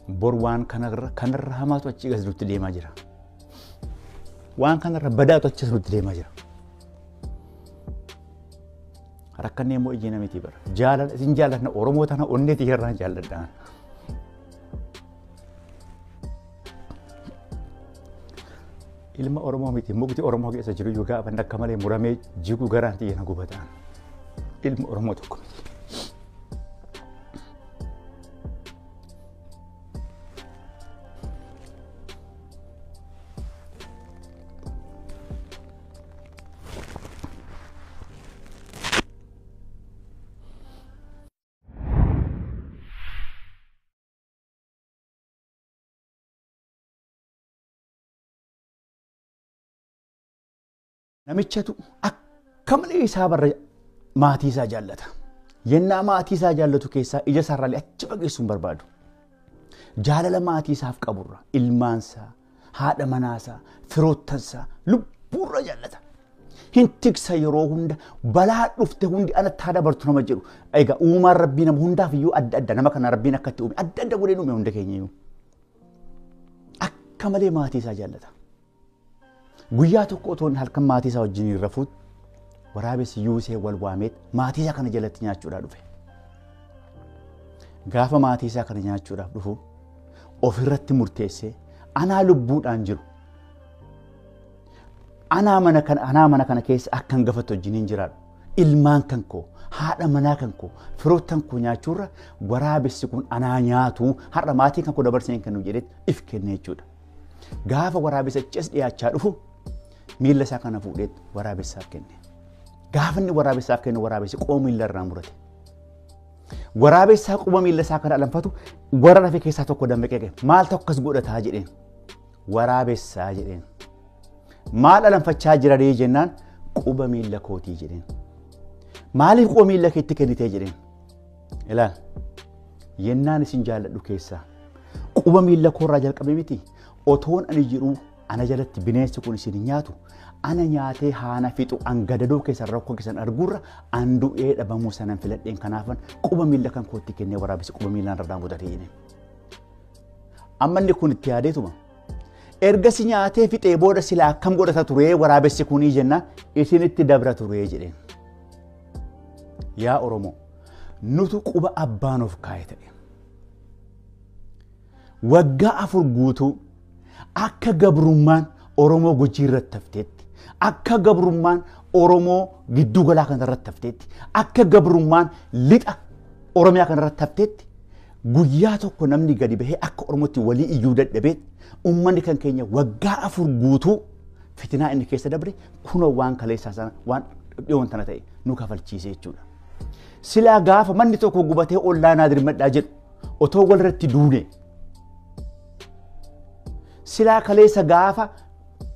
Bor waan kanarra hamaatu achi gas nutti deemaa jira. Waan kanarra badaatu achi nutti deemaa jira. Rakkannee immoo ijji namitii bara. Jaalala isin jaalladha Oromoo tana onneetii irraan jaalladha. Ilma Oromoo miti mukti Oromoo keessa jiru iyyuu gaafa akka malee muramee jigu garaan xiyya na gubataan. Ilma Oromoo tokko miti. Namichatu akka malee isaa barra maatii isaa jaallata. Yennaa maatii isaa jaallatu keessaa ija isaarraalee achi fageessuu hin barbaadu. Jaalala maatii isaaf qaburra ilmaansaa, haadha manaasaa, firoottansaa lubbuurra jaallata. Hin tiksa yeroo hunda balaa dhufte hundi anatti haa dabartu nama jedhu. Egaa uumaan rabbii nama hundaaf iyyuu adda adda nama kana rabbiin akkatti uume adda adda godhee uume hunda keenya iyyuu. Akka malee maatii isaa jaallata. Guyyaa tokko otoo inni halkan maatii isaa wajjin hin rafuut waraabessi yuusee wal waameet maatii isaa kana jalatti nyaachuudhaaf dhufe. Gaafa maatii isaa kana nyaachuudhaaf dhufu ofirratti murteessee anaa lubbuudhaan jiru. Anaa mana kana keessa akkan gafatu wajjin hin jiraadhu. Ilmaan kan koo, haadha manaa kan koo, firoottan koo nyaachuurra waraabessi kun anaa nyaatu har'a maatii kan koo dabarsee hin kennu jedhee if kenne jechuudha. Gaafa waraabessa achi dhiyaachaa dhufu miilla isaa kana fuudhee waraabessaaf kenne. Gaafa inni waraabessaaf kennu waraabessi quba miilla irraa murate. Waraabessaa quba miilla isaa kana alanfatu warra rafe keessaa tokko dammaqee maal tokkos godhataa jedheen. Waraabessaa jedheen. Maal alanfachaa jira ree jennaan quba miilla kootii jedheen. Maaliif quba miilla keetti kennitee jedheen. Ilaal yennaan isin jaalladhu keessaa quba miilla koorraa jalqabe miti. Otoon ani jiru ana jalatti bineensi kun isin nyaatu ana nyaatee haana fixu an gadadoo keessan rakkoo keessan arguurra an du'ee dhabamuu sanan filadheen kanaafan quba miilla kan kootti kennee waraabessi quba miillaan irraa mudatee jedheen. Amma inni kun itti yaadeetuma. Erga si nyaatee fixee booda silaa akkam godhata turee waraabessi kunii jennaan isinitti dabra turee jedheen. Yaa Oromoo nutu quba abbaan of kaa'e ta'e. Waggaa 4 guutuu akka gabrummaan Oromoo Gujii irratti hafteetti, akka gabrummaan Oromoo gidduu galaa kana irratti hafteetti, akka gabrummaan lixa Oromiyaa kana irratti hafteetti guyyaa tokko namni gadi bahee akka Oromootti walii iyyuu dadhabee uummanni kan keenya waggaa 4 guutuu fitinaa inni keessa dabre kunoo waan kaleessaa sana waan dhiyoon tana ta'e nu kafalchiise jechuudha. Silaa gaafa manni tokko gubatee ollaa naa dirmadhaa jedhu otoo walirratti duune silaa kaleessa gaafa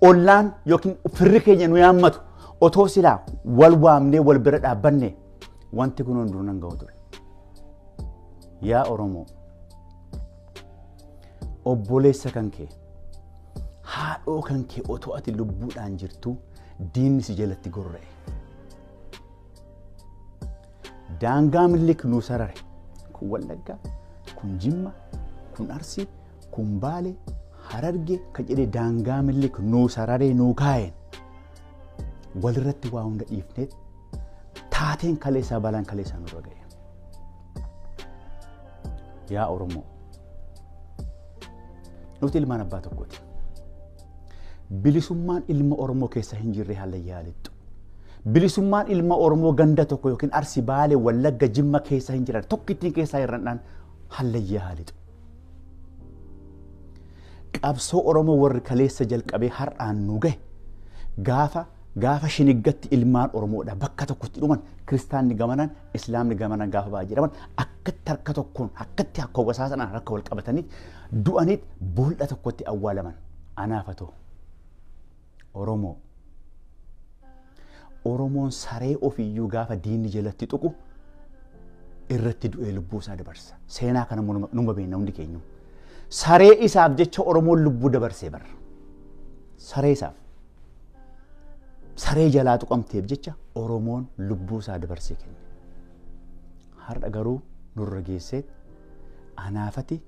ollaan yookiin firri keenya nu yaammatu otoo silaa wal waamnee wal bira dhaabbanne wanti kun hunduu nan ga'u ture. Yaa Oromoo obboleessa kan kee haadhoo kan kee otoo ati lubbuudhaan jirtu diinni si jalatti gorra'e. Daangaa Minilik nuu sarare kun Wallaggaa, kun Jimma, kun Arsii, kun Baalee, Harargee kan jedhee daangaa Minilik nuu sararee nuu kaa'een walirratti waa hunda dhiifnee taateen kaleessaa balaan kaleessaa nurra ga'e. Yaa Oromoo nuti ilmaan abbaa tokkooti. Bilisummaan ilma Oromoo keessa hin jirre hallayyaa lixxu. Bilisummaan ilma Oromoo ganda tokko yookiin Arsii, Baalee, Wallagga, Jimma keessa hin jiran tokkittiin keessaa hir'annaan hallayyaa lixu. Qabsoo Oromoo warri kaleessa jalqabee har'aan nu gahe gaafa shiniggatti ilmaan Oromoodha bakka tokkotti dhuman kiristaanni gamanaan islaamni gamanaan gaafa ba'aa jedhaman akkatti harka tokkoon akkatti akka wasaa sanaan harka wal qabatanii du'aniit boolla tokkotti awwaalaman anaafatoo Oromoo. Oromoon saree ofiiyyuu gaafa diinni jalatti tuqu irratti du'ee lubbuu isaa dabarsa. Seenaa kana numa beekna hundi keenya. Saree isaaf jecha Oromoon lubbuu dabarsee barra. Saree isaaf. Saree jalaa tuqamteef jecha Oromoon lubbuu isaa dabarsee kenne. Har'a garuu nurra geessee anaafati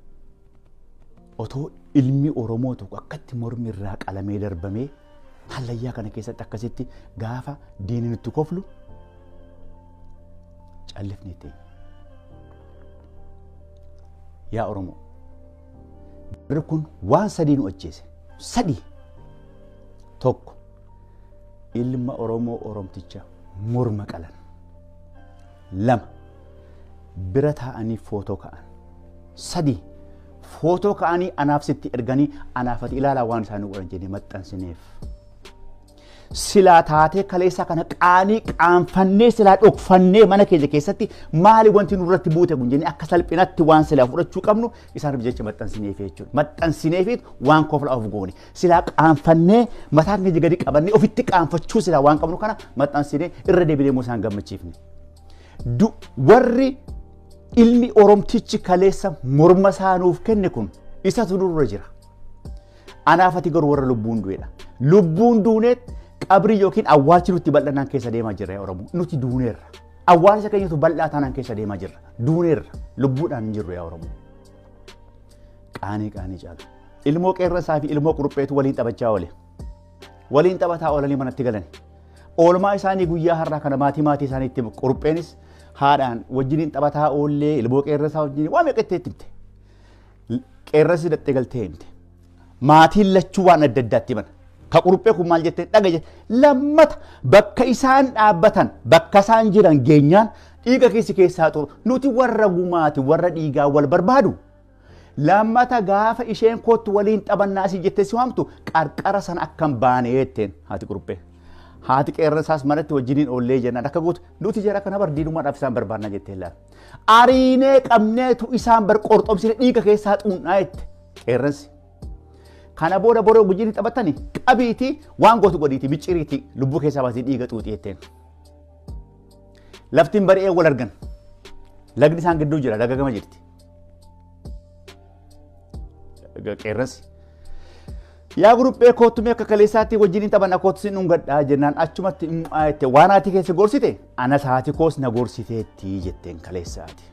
Otoo ilmi Oromoo tokko akkatti mormi irraa qalamee darbamee hallayyaa kana keessatti akkasitti gaafa diinni nutti koflu callifnee teenya. Yaa Oromoo, barri kun waan sadii nu ajjeese. Sadii. Tokko, ilma Oromoo Oromticha morma qalan. Lama, bira taa'anii footoo ka'an. Sadii, footoo ka'anii anaaf sitti erganii anaafati ilaalaa waan isaanii godhan jennee maxxansineef. Silaa taatee kaleessa kana qaanii qaanfannee silaa dhokfannee mana keenya keessatti maali wanti nurratti buute kun jennee akka salphinatti waan silaa fudhachuu qabnu isaaniif jecha maxxansineef jechuudha. Maxxansineefiit waan kofla of goone. Silaa qaanfannee mataa keenya gadi qabannee ofitti qaanfachuu silaa waan qabnu kana maxxansinee irra deebinee immoo isaan gammachiifne. Warri ilmi Oromtichi kaleessa morma isaa nuuf kenne kun isatu nurra jira. Anaafati garuu warra lubbuun du'edha. Lubbuun duuneet qabrii yookiin awwaalchi nutti bal'anaan keessa deemaa jirra yaa Oromoo. Nuti duuneerra. Awwaalcha keenyatu bal'aa taanaan keessa deemaa jirra. Duuneerra. Lubbuudhaan hin jirru yaa Oromoo. Qaanii qaanii caalu. Ilmoo qeerransaa fi ilmoo qurupheetu waliin taphachaa oole. Waliin taphataa oolanii manatti galan. Oolmaa isaanii guyyaa har'aa kana maatii maatii isaaniitti qurupheenis haadhaan wajjiniin taphataa oollee ilmoo qeerransaa wajjiniin waa meeqa itti himte. Qeerransi dattee galtee himte. Maatiin lachuu waan adda addaatti himan. Ka quruphee kun maal jettee dhaga jette lammata bakka isaan dhaabbatan bakka isaan jiran geenyaan dhiiga keessi keessaa xuru nuti warra gumaati warra dhiigaa wal barbaadu. Lammata gaafa isheen kootu waliin taphannaa asii jettee si waamtu qarqara sana akkam baanee jetteen haati quruphee. Haati qeerransaas manatti wajjiniin oollee jennaan akka gootu nuti jara kana bar diinumaadhaaf isaan barbaannaa jettee laala. Ariinee qabneetu isaan bar qorxomsine dhiiga keessaa xuunnaa jette qeerransi. Kana booda boroo wajjiniin taphatanii qabiitii waan gootu godhiitii micciiriitii lubbuu keessaa baasii dhiiga xuuxii jetteen. Laftiin bari'ee wal argan. Lagni isaan gidduu jira laga gama jirti. Qeerransi. Yaa guruphee kootu mee akka kaleessaatti wajjiniin taphanna kootu sin dhungadhaa jennaan achumatti jette waan haati keessa gorsite anas haati koos na gorsiteetti jetteen kaleessaati.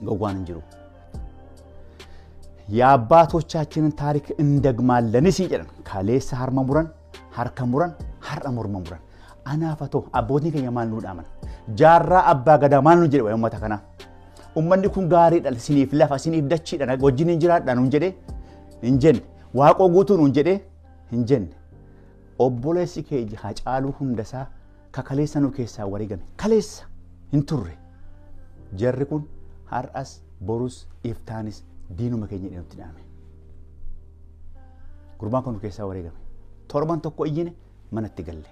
Gowwaan hin jiru. የአባቶቻችንን ታሪክ እንደግማለን ሲል kaleessa harma muran harka muran har'a morma muran anaafatoo abbootiin keenya maal nu dhaaman jaarraa abbaa gadaa maal nu jedhe waa'ee uummata kanaa uummanni kun gaariidha siniif lafa siniif dachiidha wajjin hin jiraadha nuun jedhe hin jenne waaqoo guutuu nuun jedhe hin jenne obboleessi keenya Hacaaluu Hundasaa ka kaleessa nu keessaa wareegame kaleessa hin turre jarri kun har'as borus iftaanis diinuma keenya jedhee nutti dhaame. Gurbaan kun nu keessaa wareegame. Torban tokko iyyine manatti galle.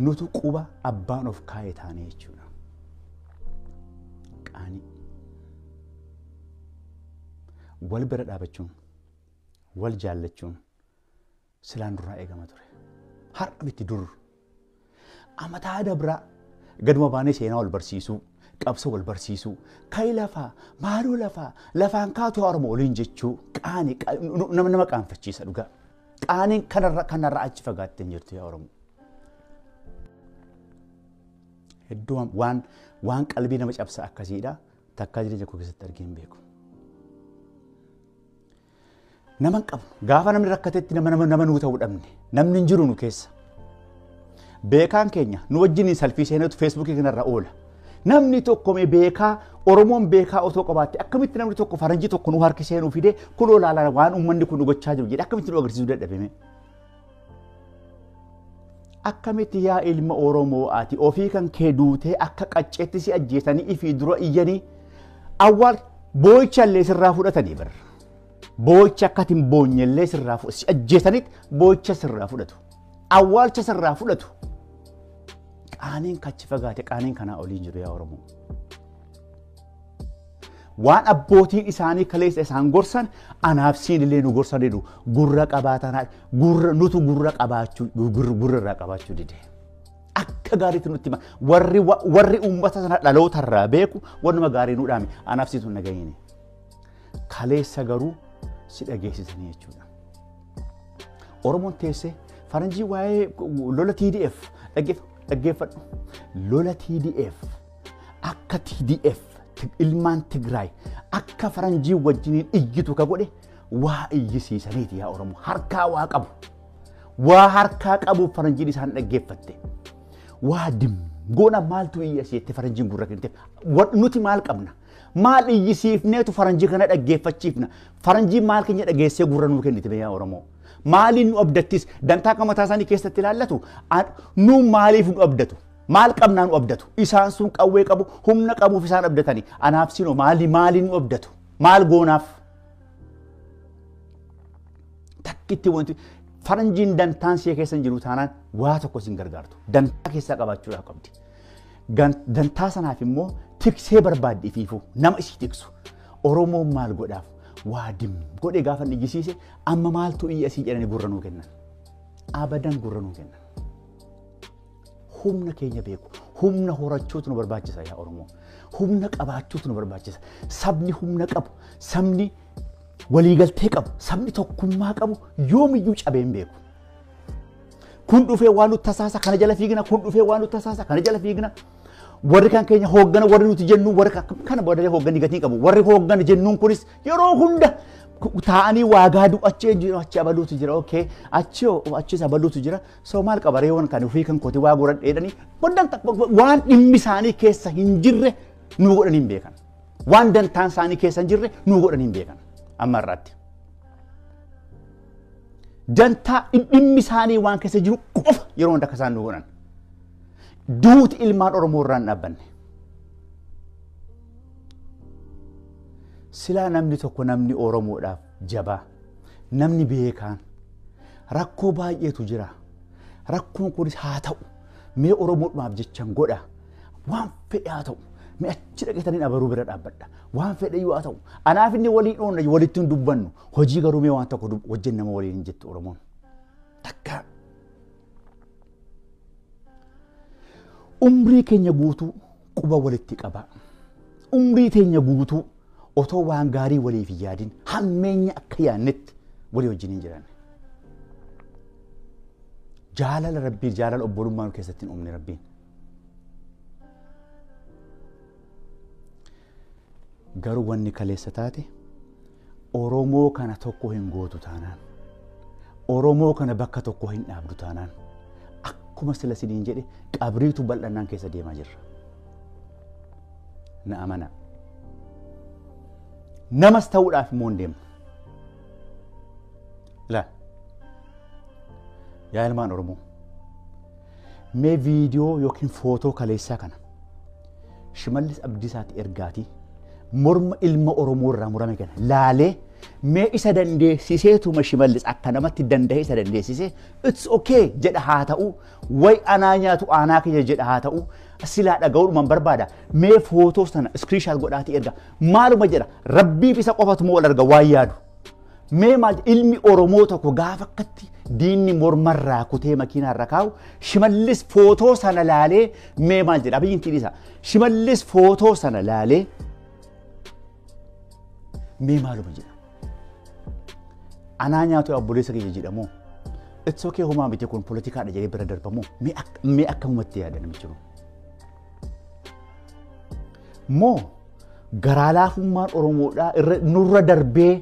Nutu quba abbaan of kaa'e taane jechuudha. Qaanii. Wal bira dhaabachuun, wal jaallachuun silaan duraa eegama ture. Har'a miti dur. Amataa dabraa gaduma baanee seenaa wal barsiisuu. Qabsoo wal barsiisuu kayi lafaa maaloo lafaa lafaan kaatu Oromoo waliin jechuu qaanii nama qaanfachiisa dhugaa. Qaaniin kanarra achi fagaattee hin jirtu yaa Oromoo. Hedduu waan qalbii nama cabsa akkasiidha takkaa jireenya koo keessatti argee hin beeku. Nama hin qabnu gaafa namni rakkatetti nama nuu ta'uu dhabne namni hin jiru nu keessa. Beekaan keenya nu wajjiniin salfii seenatu feesbuukii kanarra oola. Namni tokko mee beekaa Oromoon beekaa otoo qabaatte akkamitti namni tokko faranjii tokko nu harki seenuu fidee kunoo laalaa waan uummanni kun gochaa jiru jedhe akkamitti nu agarsiisuu dadhabeme. Akkamitti yaa ilma Oromoo ati ofii kan kee duutee akka qacceetti si ajjeesanii ifii dura iyyanii awwaal boo'icha illee sirraa fudhatanii bara. Boo'icha akka ati hin boonye illee sirraa si ajjeesanitti boo'icha sirraa fudhatu. Awwaalcha sirraa fudhatu. Qaaniin kachi fagaate qaaniin kanaa oliin jiru yaa Oromoo. Waan abbootiin isaanii kaleessa isaan gorsan anaaf siin illee nu gorsan jedhu gurra qabaatanaa gurra nutu gurra qabaachuu gurra irraa qabaachuu dide. Akka gaariitti nutti hima warri uummata sana dhaloota irraa beeku wannuma gaarii nu dhaame anaaf siitu nagayine. Kaleessa garuu si dhageessisanii jechuudha. Oromoon teessee faranjii waa'ee lola TDF dhaggeeffadhu. Lola TDF akka TDF ilmaan Tigraay akka faranjii wajjiniin iyyitu ka godhe waa iyyisiisaniiti yaa Oromoo. Harkaa waa qabu. Waa harkaa qabu faranjiin isaan dhaggeeffatte. Waa dimgoona maaltu iyya isheetti faranjiin gurra kenniteef. Nuti maal qabna? Maal iyyisiifneetu faranjii kana dhaggeeffachiifna? Faranjiin maal keenya dhageessee gurra nuu kennite yaa Oromoo? Maaliin nu abdattis? Dantaa akka mataa isaanii keessatti ilaallatu? Nu maaliif nu abdatu? Maal qabnaa nu abdatu? Isaan sun qawwee qabu, humna qabuuf isaan abdatani. Anaaf sinoo maaliin nu abdatu? Maal goonaaf? Takkitti wanti faranjiin dantaan ishee keessa hin jiru taanaan waa tokko sin gargaartu. Dantaa keessaa qabaachuudhaaf qabdi. Dantaa sanaaf immoo tiksee barbaaddi ifiifuu nama isii tiksu. Oromoon maal godhaaf? Waa dim godhe gaafa inni iyyisiise amma maaltu iyya asii jedhanii gurra nuu kennan. Abadan gurra nuu kennan. Humna keenya beeku. Humna horachuutu nu barbaachisa yaa Oromoo. Humna qabaachuutu nu barbaachisa. Sabni humna qabu, sabni waliigaltee qabu, sabni tokkummaa qabu yoomiyyuu cabee hin beeku. Kun dhufee waan nutti tasaasa kana jala fiigna, kun dhufee waan nutti tasaasa kana jala fiigna. Warri kan keenya hooggana warri nuti jennu warri kana booda hoogganni gatii qabu. Warri hooggana jennuun kunis yeroo hunda taa'anii waa gaaduu achi jiru achi abaluutu jira okay achi achis abaluutu jira so maal qaba reewwan kan ofii kan kooti waa godhan dheedhanii waan dhimmi isaanii keessa hin jirre nuu godhanii hin beekan. Waan dantaan isaanii keessa hin jirre nuu godhanii hin beekan amma irratti. Dantaa dhimmi isaanii waan keessa jiru qofa yeroo hunda akka isaan nuu godhan. Duuti ilmaan Oromoo irraa hin dhaabbanne. Silaa namni tokko namni Oromoodhaaf jabaa, namni beekaan rakkoo baay'eetu jira. Rakkoon kunis haa ta'u mee Oromoodhaaf jechan godha. Waan fedhe haa ta'u mee achi dhaqeetaniin abaruu bira dhaabbadha. Waan fedhe iyyuu haa ta'u anaaf inni walii dhoonna walitti hin dubbannu hojii garuu mee waan tokko wajjin nama waliin hin jettu Oromoon. Takka. Umrii keenya guutuu quba walitti qaba. Umrii keenya guutuu otoo waan gaarii waliif hin yaadin hammeenya akka yaadnetti walii wajjin hin jiraanne. Jaalala Rabbii jaalala obbolummaa nu keessatti hin uumne Rabbiin. Garuu wanni kaleessa taate Oromoo kana tokko hin gootu taanaan, Oromoo kana bakka tokko hin dhaabdu taanaan akkuma sila siniin jedhe qabriitu bal'annaan keessa deemaa jirra. Na amanaa. Namas ta'uudhaaf immoo hin deemnu. Ilaal. Yaa ilmaan Oromoo. Mee viidiyoo yookiin footoo kaleessaa kana Shimallis Abdiisaatti ergaatii morma ilma Oromoo irraa murame kana laalee mee isa dandeessiseetuma Shimallis akka namatti danda'e isa dandeessisee it's okay jedha haa ta'u way anaa nyaatu aanaa kiyya jedha haa ta'u silaa dhaga'uudhumaan barbaada mee footoo sana iskiriishaat godhaatii erga maaluma jedha rabbiif isa qofatuma wal arga waan yaadu. Mee maal ilmi Oromoo tokko gaafa akkatti diinni mormarraa kutee makiinaarra kaa'u Shimallis footoo sana laalee mee maal jedha Abiyyiin tiidhisa Shimallis footoo sana laalee mee maaluma jedha. Anaa nyaatu obboleessa kiyya jedhamoo it's okay homaa miti kun poolitikaadha jedhee bira darbamoo mee akkamumatti yaada namichi kun. Moo garaa laafummaan Oromoodhaa nurra darbee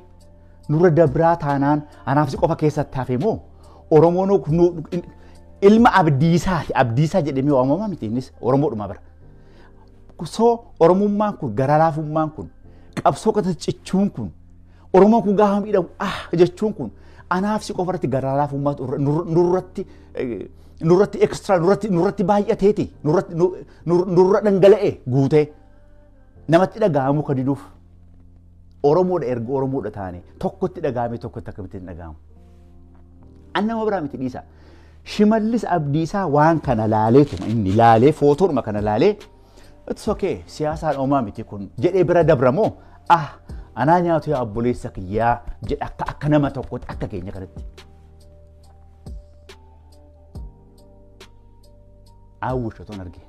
nurra dabraa taanaan anaaf si qofa keessatti hafe moo Oromoon ilma Abdiisaati Abdiisaa jedhamee waamama miti innis Oromoodhuma bara. So Oromummaan kun garaa laafummaan kun qabsoo qota cichuun kun Oromoon kun gaafa miidhamu ah jechuun kun anaaf si qofa irratti garaa laafummaatu nurratti extra nurratti baay'ateeti nurra dhangala'e guutee namatti dhaga'amuu kan diduuf Oromoodha erga Oromoodha taane tokkotti dhaga'ame tokkotti akkamitti hin dhaga'amu. An nama biraa miti dhiisa. Shimallis Abdiisaa waan kana laaleetuma inni laalee footoodhuma kana laalee it's okay siyaasaan oomaa miti kun jedhee bira dabramoo ah anaa nyaatu yaa obboleessa kiyyaa jedha akka nama tokkotti akka keenya kanatti. Awwish otoon arge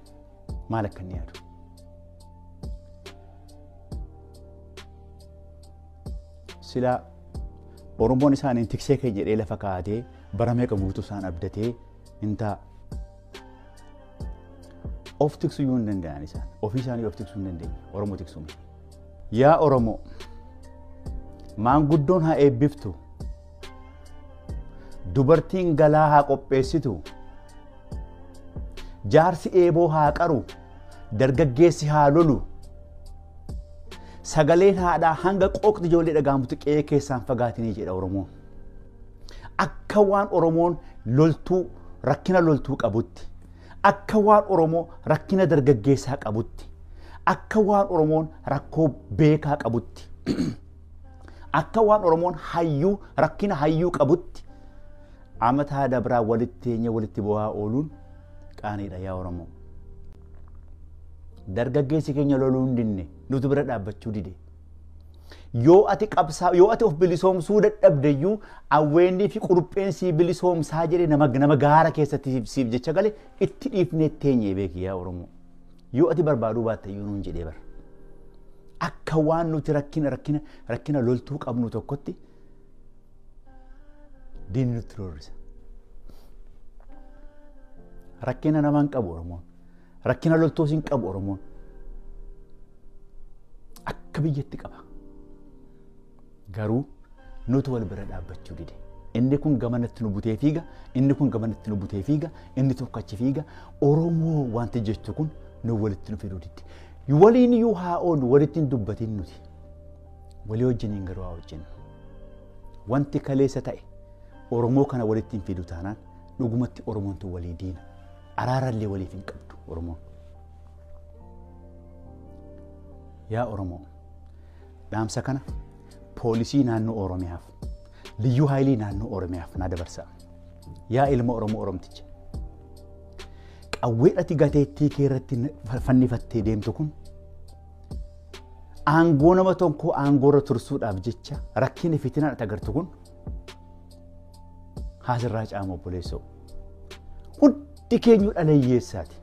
maal akka inni yaadu. Silaa Oromoon isaaniin tiksee keenya jedhee lafa kaa'atee bara meeqa guutuu isaan abdatee hin ta'a. Of tiksuu iyyuu hin danda'an isaan. Ofii isaanii of tiksuu hin dandeenye. Oromoo tiksuu miti. Yaa Oromoo, maanguddoon haa eebbiftu. Dubartiin galaa haa qopheessitu. Jaarsi eeboo haa qaru. Dargaggeessi haa lolu. Sagaleen haadhaa hanga qooqti ijoollee dhaga'amutti qe'ee keessaan fagaatinii jedha Oromoon. Akka waan Oromoon loltuu rakkina loltuu qabutti, akka waan Oromoo rakkina dargaggeessaa qabutti, akka waan Oromoon rakkoo beekaa qabutti, akka waan Oromoon hayyuu rakkina hayyuu qabutti amataa dabraa walitti teenyee walitti bu'aa ooluun qaaniidha yaa Oromoo. Dargaggeessi keenya loluu hin dinne nuti bira dhaabbachuu dide. Yoo ati qabsaa yoo ati of bilisoomsuu dadhabde iyyuu awweennii fi qurupheen sii bilisoomsaa jedhee nama gaara keessatti siif jecha gale itti dhiifnee teenyee beeki yaa Oromoo. Yoo ati barbaaduu baatte iyyuu nuun jedhee bara. Akka waan nuti rakkina rakkina rakkina loltuu qabnu tokkotti diinni nutti roorrisa. Rakkina namaa hin qabu Oromoon. Rakkina loltuus hin qabu Oromoon. Akka biyyatti qaba. Garuu nuti wal bira dhaabbachuu dide. Inni kun gamanatti nu butee fiiga, inni kun gamanatti nu butee fiiga, inni tokko achi fiiga. Oromoo wanti jettu kun nu walitti nu fiduu didde. Waliin iyyuu haa oolu walitti hin dubbatin nuti. Walii wajjiniin garuu haa hojjennu. Wanti kaleessa ta'e Oromoo kana walitti hin fidu taanaan dhugumatti Oromoon tun walii diina. Araarallee waliif hin qabdu Oromoon. Yaa Oromoo, dhaamsa kana poolisii naannoo Oromiyaaf, liyyuu haayilii naannoo Oromiyaaf naa dabarsaa. Yaa ilma Oromoo Oromticha. Qawwee ati gateettii kee irratti fannifattee deemtu kun aangoo nama tokkoo aangoo irra tursuudhaaf jecha rakkina fitinaan ati agartu kun haasirraa caama obboleessoo. Hundi keenyu dhala hiyyeessaati.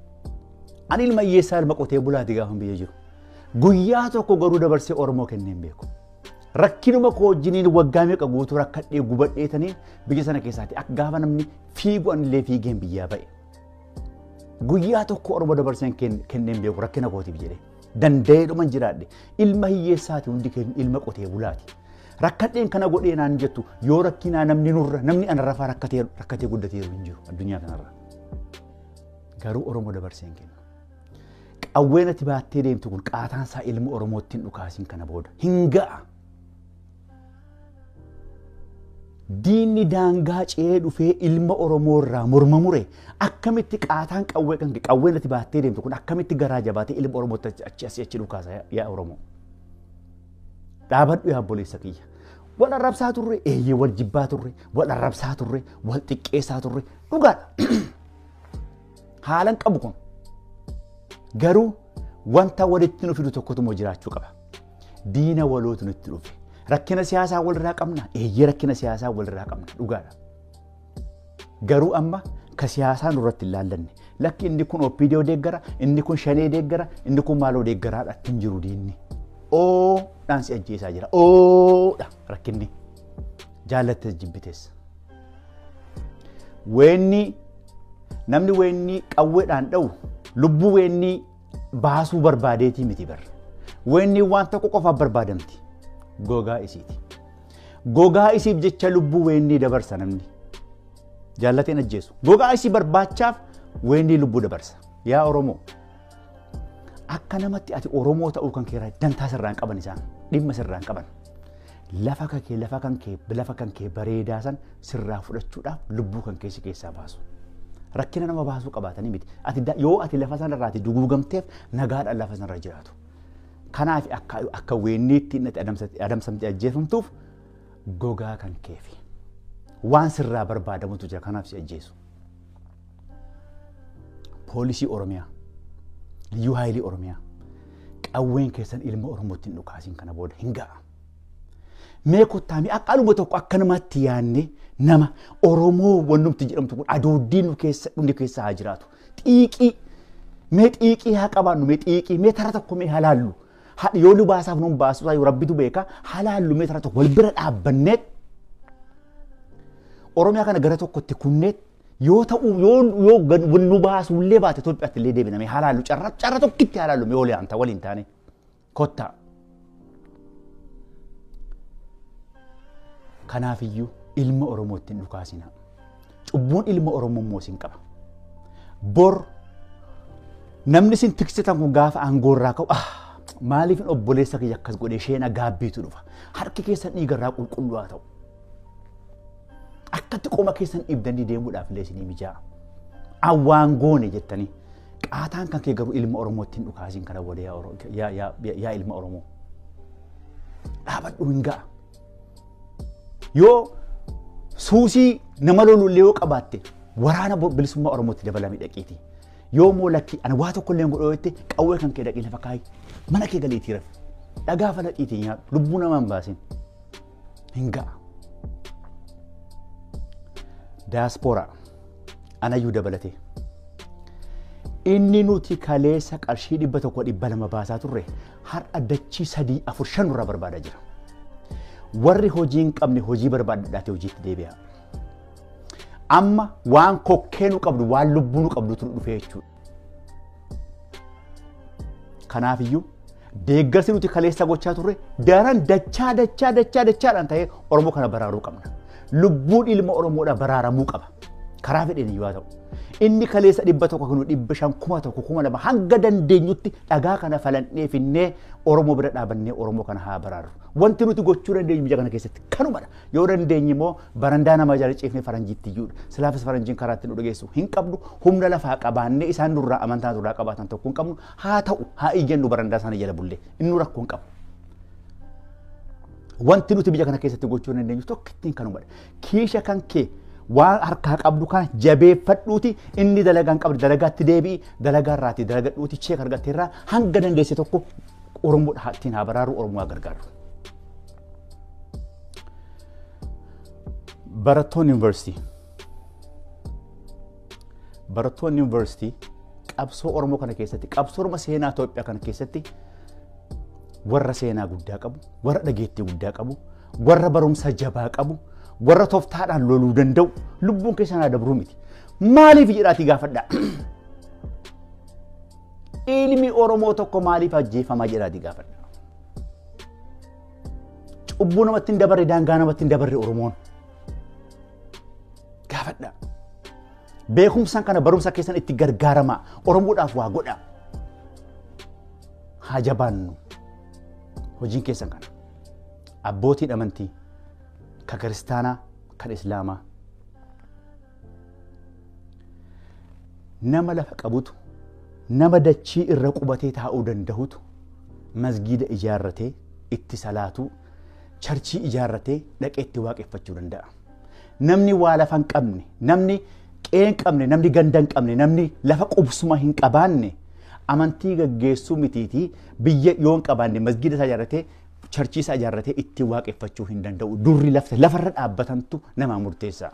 Ani ilma hiyyeessaa ilma qotee bulaati gaafa biyya jiru. Guyyaa tokko garuu dabarsee Oromoo kennee hin beeku. Rakkinuma koo wajjiniin waggaa meeqa guutuu rakkadhee gubadheetaniin biyya sana keessaati akka gaafa namni fiigu anillee fiigeen biyyaa ba'e. Guyyaa tokko Oromoo dabarseen kennee hin beeku rakkina kootiif jedhee. Danda'ee dhuman jiraadhe. Ilma hiyyeessaati hundi keenya ilma qotee bulaati. Rakkadheen kana godhee naan jettu yoo rakkinaa namni nurra namni ana rafaa rakkatee rakkatee guddateeru hin jiru addunyaa kanarra. Garuu Oromoo dabarsee hin kennu. Qawween ati baattee deemtu kun qaataan isaa ilma Oromootti hin dhukaasin kana booda hin ga'a. Diinni daangaa ce'ee dhufee ilma Oromoo irraa morma mure akkamitti qaataan qawwee kan qawween ati baattee deemtu kun akkamitti garaa jabaatee ilma Oromootti achi asii achi dhukaasa yaa Oromoo. Dhaabadhu yaa obboleessa kiyya. Wal arrabsaa turre, eeyyee wal jibbaa turre, wal arrabsaa turre, wal xiqqeessaa turre dhugaadha. Haalan qabu kun. Garuu wanta walitti nu fidu tokkotu immoo jiraachuu qaba. Diina walootu nutti dhufe. Rakkina siyaasaa walirraa qabna, eeyyee rakkina siyaasaa walirraa qabna dhugaadha. Garuu amma ka siyaasaa nurratti hin laallanne. Lakki inni kun OPDO deeggara, inni kun Shanee deeggara, inni kun maaloo deeggaraadha hin jiru diinni. Oodhaan si ajjeesaa jira. Oodha rakkinni. Jaallattes jibbites. Weenni namni weennii qawweedhaan dha'u lubbuu weennii baasuu barbaadeetii miti barra. Weennii waan tokko qofaaf barbaadamti. Gogaa isiiti. Gogaa isiif jecha lubbuu weennii dabarsa namni. Jaallateen ajjeesu. Gogaa isii barbaachaaf weennii lubbuu dabarsa. Yaa Oromoo. Akka namatti ati Oromoo ta'uu kan kee dantaa sirraa hin qaban isaan. Dhimma sirraa hin qaban. Lafa kan kee lafa kan kee lafa kan kee bareedaa san sirraa fudhachuudhaaf lubbuu kan kee si keessaa baasu. Rakkina nama baasuu qabaatanii miti. Ati yoo ati lafa sanarraati duguugamteef nagaadhaan lafa sanarra jiraatu. Kanaaf akka weenniitti inni adamsamte ajjeefamtuuf gogaa kan keefi. Waan sirraa barbaadamutu jira kanaaf si ajjeesu. Poolisii Oromiyaa, Liyyuu Haayilii Oromiyaa, qawween keessan ilma Oromootti hin dhukaasin kana booda hin ga'a. Mee kottaa mee akkanuma tokko akkanumatti yaadne nama Oromoo wannumti jedhamtu kun adooddiin nu keessa hundi keessa haa jiraatu. Xiiqii mee xiiqii haa qabaannu mee xiiqii mee tara tokko mee halaallu. Yoo nu baasaaf nu baasu yoo rabbitu beeka halaallu mee tara tokko wal bira dhaabbanneet Oromiyaa kana gara tokkotti kunneet Yoo ta'u yoo nu baasullee baate Itoophiyaatti illee deebiname halaallu carra tokkitti halaallu mee olii anta waliin taane kottaa. Kanaafiyyuu ilma Oromoo ittiin dhukaasina. Cubbuun ilma Oromoo immoo isin qaba. Bor namni isin tiksitan kun gaafa aangoorraa ka'u maaliif obboleessa kiyya akkas godhe isheen gaabbiitu dhufa. Harki keessan dhiigarraa qulqulluu haa ta'u. Akkatti qoma keessan dhiibdanii deemuudhaaf illee isinii mijaa'a. Awwaan goone jettanii qaataan kan kee garuu ilma Oromoo ittiin dhukaasiin kana booda yaa ilma Oromoo. Dhaabadhu hin ga'a. Yoo suusii nama lolullee yoo qabaatte waraana bilisummaa Oromootti dabalame dhaqiiti. Yoo moo lakki ani waa tokko illee godhoo jette qawwee kan kee dhaqii lafa kaayi mana kee galeetii rafi. Dhagaa falaxiitii nyaadhu lubbuu namaa hin baasin. Hin ga'a. Daasporaa anayyuu dabalatee. Inni nuti kaleessa qarshii 100 200 baasaa turre har'a dachii 3 4 5 irraa barbaadaa jira. Warri hojii hin qabne hojii barbaadadhaatee hojiitti deebi'a. Amma waan kokkee nu qabdu waan lubbuu nu qabdutu dhufee jechuudha. Kanaafiyyuu deeggarsi nuti kaleessa gochaa turre daran dachaa dachaa dachaa dachaadhaan ta'ee Oromoo kana baraaruu qabna. Lubbuun ilma Oromoodha baraaramuu qaba. Karaa fedheen iyyuu haa ta'u. Inni kaleessa 100 kunu 500 1000 2000 hanga dandeenyutti dhagaa kana falannee finnee Oromoo bira dhaabannee Oromoo kana haa baraaru. Wanti nuti gochuu dandeenyu biyya kana keessatti kanumadha. Yoo dandeenye immoo barandaa nama jala ciifnee faranjiitti iyyuudha. Silaafis faranjiin karaa ittiin nu dhageessu hin qabnu. Humna lafaa qabaannee isaan nurraa amantaa nurraa qabaatan tokko hin qabnu. Haa ta'u haa iyyannu barandaa isaanii jala bullee inni rakkoo hin qabu. Wanti nuti biyya kana keessatti gochuu dandeenyu tokkittiin kanumadha. Kiisha kan kee waan harkaa qabdu kana jabeeffadhuuti inni dalagaan qabdu dalagaatti deebi'i dalagaa irraati dalagadhuuti cheek argatteerraa hanga dandeesse tokko Oromoodha ittiin haa baraaru Oromoo haa gargaaru. Barattoonni yuunivarsiitii qabsoo Oromoo kana keessatti qabsoo Oromoo seenaa Itoophiyaa kana keessatti warra seenaa guddaa qabu, warra dhageettii guddaa qabu, warra barumsa jabaa qabu, warra tooftaadhaan loluu danda'u lubbuun keessan haa dabruu miti. Maaliif jedhaatii gaafadhaa? Ilmi Oromoo tokko maaliif ajjeefamaa jedhaatii gaafadhaa? Cubbuu namatti hin dabarre, daangaa namatti hin dabarre Oromoon. Gaafadhaa. Beekumsaan kana barumsa keessan itti gargaaramaa. Oromoodhaaf waa godhaa. Haa jabaannu. Hojiin keessan kana. Abbootiin amantii ka kiristaanaa kan islaamaa nama lafa qabutu nama dachii irra qubatee taa'uu danda'utu masgiida ijaarratee itti salaatuu charchii ijaarratee dhaqee itti waaqeffachuu danda'a. Namni waa lafa hin qabne, namni qe'ee hin qabne, namni ganda hin qabne, namni lafa qubsuma hin qabaanne amantii gaggeessuu mitiitii biyya yoo hin qabaanne masgiida isaa ijaarratee charchii isaa ijaarratee itti waaqeffachuu hin danda'u. Durri lafarra dhaabbatantu nama murteessa.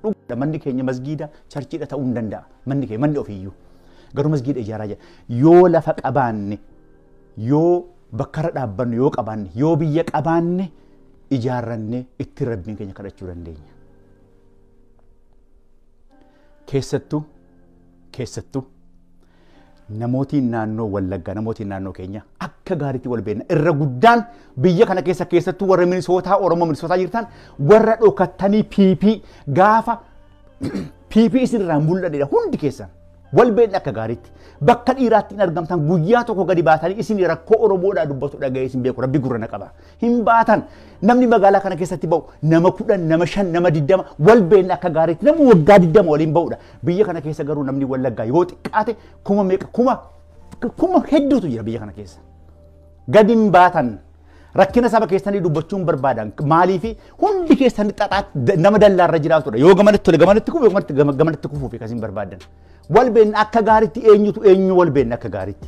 Dhugaadha manni keenya masgiida charchiidha ta'uu hin danda'a. Manni keenya manni ofiiyyuu. Garuu masgiida ijaaraa jira. Yoo lafa qabaanne, yoo bakkarra dhaabbannu yoo qabaanne, yoo biyya qabaanne ijaarrannee itti rabbiin keenya kadhachuu dandeenya. Keessattuu namootiin naannoo Wallaggaa, namootiin naannoo keenya akka gaariitti wal beekna. Irra guddaan biyya kana keessa keessattuu warra Minisootaa, Oromoo Minisootaa jirtan warra dhokattanii PP gaafa PP isinirraa mul'atedha hundi keessan. Wal beekna akka gaariitti. Bakka dhiiraatti hin argamtan guyyaa tokko gadi baatanii isin rakkoo Oromoodhaa dubbatu dhaga'ee isin beeku rabbi gurra na qaba. Hin baatan namni magaalaa kana keessatti ba'u nama 10, nama 5, nama 20 wal beekna akka gaariitti nama waggaa 20 waliin ba'udha. Biyya kana keessa garuu namni Wallaggaa yoo xiqqaate kuma meeqa kuma hedduutu jira biyya kana keessa. Gadi hin baatan rakkina saba keessanii dubbachuun barbaadan maaliifi hundi keessanii xaxaa nama dallaarra jiraatudha. Yoo gamanatti tole gamanatti kufu yoo gamanatti kufuuf akkasiin barbaadan. Wal beekna akka gaariitti eenyutu eenyu wal beekna akka gaariitti.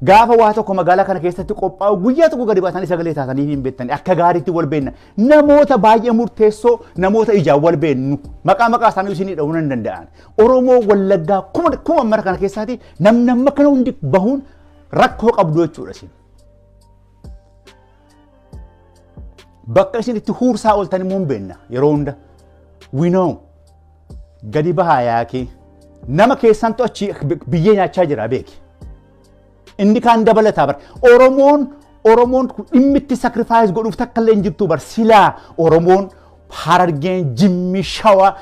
Gaafa waa tokko magaalaa kana keessatti qophaa'u guyyaa tokko gadi baatanii sagalee taatanii hin beektani akka gaariitti wal beekna. Namoota baay'ee murteessoo namoota ijaan wal beeknu maqaa maqaa isaanii isinii dha'uu hin danda'an. Oromoo Wallaggaa kuma mara kana keessaati namni amma kana hundi bahuun rakkoo qabdu jechuudha isin. Bakka isin itti huursaa ooltan immoo hin beekna yeroo hunda. We know. Gadi bahaa yaakee nama keessantu achi biyyee nyaachaa jira beeki. Inni kaan dabalataa bar. Oromoon dhimmi itti sacrifice godhuuf takka illee hin jirtu bar. Silaa Oromoon Harargeen, Jimmi, Shawaa,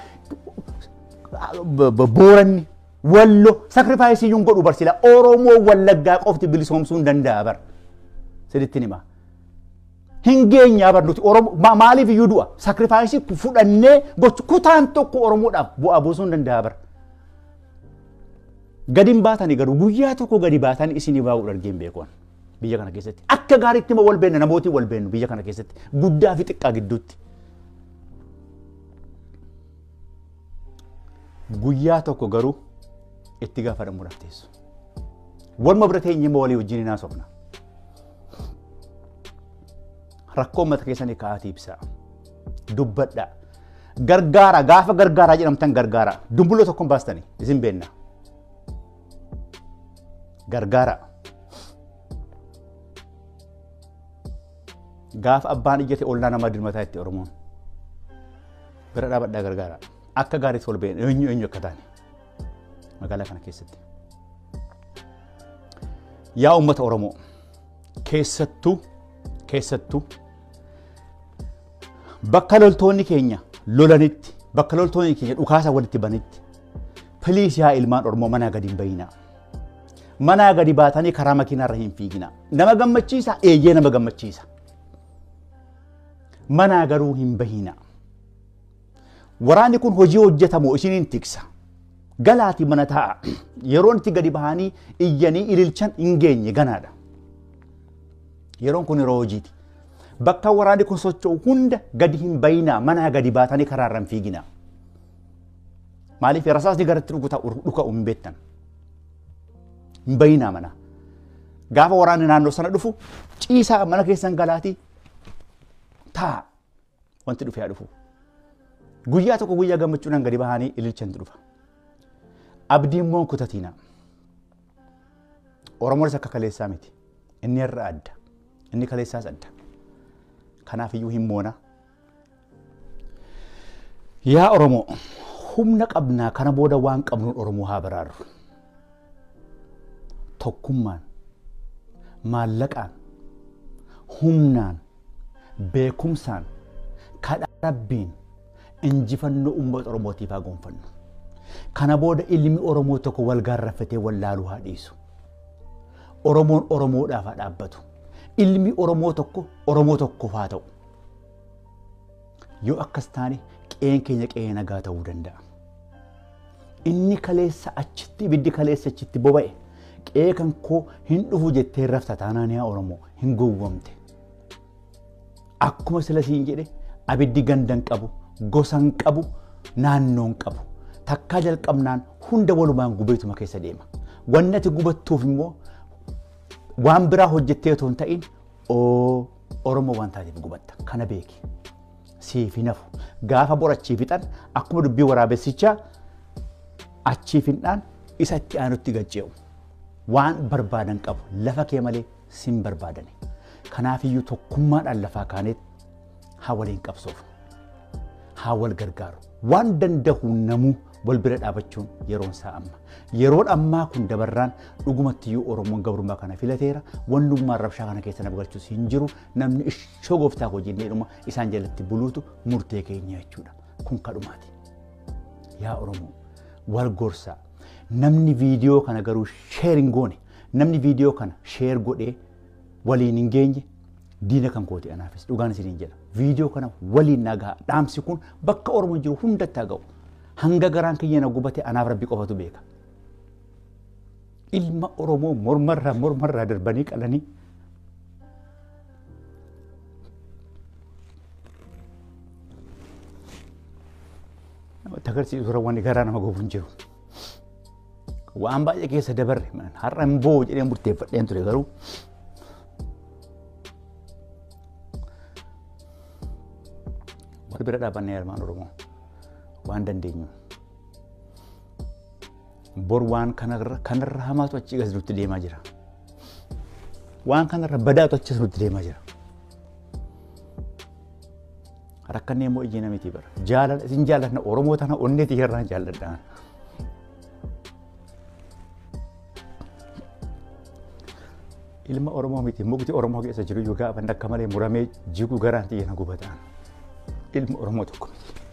Booranni, Wallo sacrifice iyyuu hin godhu bar silaa. Oromoo Wallaggaa qofti bilisoomsuu hin danda'a bar. Sirriitti hima. Hin geenyaa bar nuti Oromoo maaliif iyyuu du'a? Sacrifice fudhannee gochu kutaan tokko Oromoodhaaf bu'aa buusuu hin danda'a bar. Gadi hin baatanii garuu guyyaa tokko gadi baatanii isinii baa'uu argeen beekuun biyya kana keessatti. Akka gaariitti immoo wal beenna namootiin wal beennu biyya kana keessatti guddaa fi xiqqaa gidduutti. Guyyaa tokko garuu itti gaafatamuudhaaf teessu. Waluma bira teenyee immoo walii wajjin hin haasofna. Rakkoo uummata keessanii ka'aatii ibsaa. Dubbadhaa. Gargaara gaafa gargaaraa jedhamtan gargaara. Dumbulloo tokkoon baastanii isin beenna. Gargaara. Gaafa abbaan iyyate ollaa namaa dirmataa itti Oromoon. Bira dhaabadhaa gargaara. Akka gaariitti wal beenna eenyu eenyu akka taane magaalaa kana keessatti. Yaa uummata Oromoo keessattuu bakka loltoonni keenya lolanitti bakka loltoonni keenya dhukaasa walitti banitti piliis yaa ilmaan Oromoo manaa gadi hin bayinaa. Manaa gadi baatanii karaa makiinaarra hin fiiginaa. Nama gammachiisa eeyyee nama gammachiisa. Manaa garuu hin bahinaa. Waraanni kun hojii hojjetamu isiniin tiksa. Galaati mana taa'a. Yeroon itti gadi bahanii iyyanii ililchan hin geenye ganaadha. Yeroon kun yeroo hojiiti. Bakka waraanni kun socho'u hunda gadi hin bayinaa manaa gadi baatanii karaarra hin fiiginaa. Maaliif rasaasni garatti dhuka'u hin beektan. Hin bayinaa mana. Gaafa waraanni naannoo sana dhufu ciisaa mana keessan galaatii taa'a. Wanti dhufee haa dhufu. Guyyaa tokko guyyaa gammachuudhaan gadi bahanii ililchantu dhufa. Abdii immoo kutatiina. Oromoonis akka kaleessaa miti. Inni irra adda. Inni kaleessaas adda. Kanaaf iyyuu hin moona. Yaa Oromoo humna qabnaa kana booda waan qabnuun Oromoo haa baraarru. Tokkummaan, maallaqaan, humnaan, beekumsaan, kadhaa Rabbiin injifannoo uummata Oromootiif haa gonfannu. Kana booda ilmi Oromoo tokko wal gaarraffatee wal laaluu haa dhiisu. Oromoon Oromoodhaaf haa dhaabbatu. Ilmi Oromoo tokko Oromoo tokkoof haa ta'u. Yoo akkas taane qe'een keenya qe'ee nagaa ta'uu danda'a. Inni kaleessa achitti ibiddi kaleessa achitti boba'e qe'ee kan koo hin dhufu jettee rafta taanaan yaa Oromoo hin gowwomte. Akkuma sila siin jedhe abiddi gandan qabu, gosan qabu, naannoon qabu. Takkaa jalqabnaan hunda walumaan gubeetuma keessa deema. Wanni ati gubattuuf immoo waan biraa hojjettee otoo hin ta'in Oromoo waan taateef gubatta. Kana beeki. Siif hin hafu. Gaafa bor achii fixan akkuma dubbii waraabessichaa achii fixnaan isa itti aanutti gad ce'u. Waan barbaadan qabu lafa kee malee sin barbaadani. Kanaafiyyuu tokkummaadhaan lafaa kaaneet haa waliin qabsoofnu. Haa wal gargaaru. Waan danda'u namuu wal bira dhaabachuun yeroon isaa amma. Yeroon ammaa kun dabarraan dhugumattiyyuu Oromoon gabrummaa kana filateera. Wannummaan rabshaa kana keessa nama galchus hin jiru. Namni ishoo gooftaa koo jennee dhuma isaan jalatti buluutu murtee keenya jechuudha. Kun kadhumaati. Yaa Oromoo wal gorsaa. Namni viidiyoo kana garuu sheer hin goone. Namni viidiyoo kana sheer godhee waliin hin geenye diina kan kooti anaafis dhugaan isiniin jedha. Viidiyoo kana waliin nagaa dhaamsi kun bakka Oromoon jiru hundatti haa ga'u. Hanga garaan kiyya na gubate anaaf Rabbi qofatu beeka. Ilma Oromoo mormarraa darbanii qalanii namatti agarsiisu wanni garaa nama gubu hin jiru. Waan baay'ee keessa dabarre har'a hin boo'u jedhee murteeffadheen ture garuu wal bira dhaabannee ilmaan Oromoo waan dandeenyu. Bor waan kanarra hamaatu achi gas nutti deemaa jira. Waan kanarra badaatu achi nutti deemaa jira. Rakkannee immoo ijji namiti bara. Jaalala isin jaalladha Oromoo tana onneeti irraan jaalladha. Ilma Oromoo miti mukti Oromoo keessa jiru iyyuu gaafa akka malee muramee jigu garaan xiyya na gubataan. Ilma Oromoo tokko miti.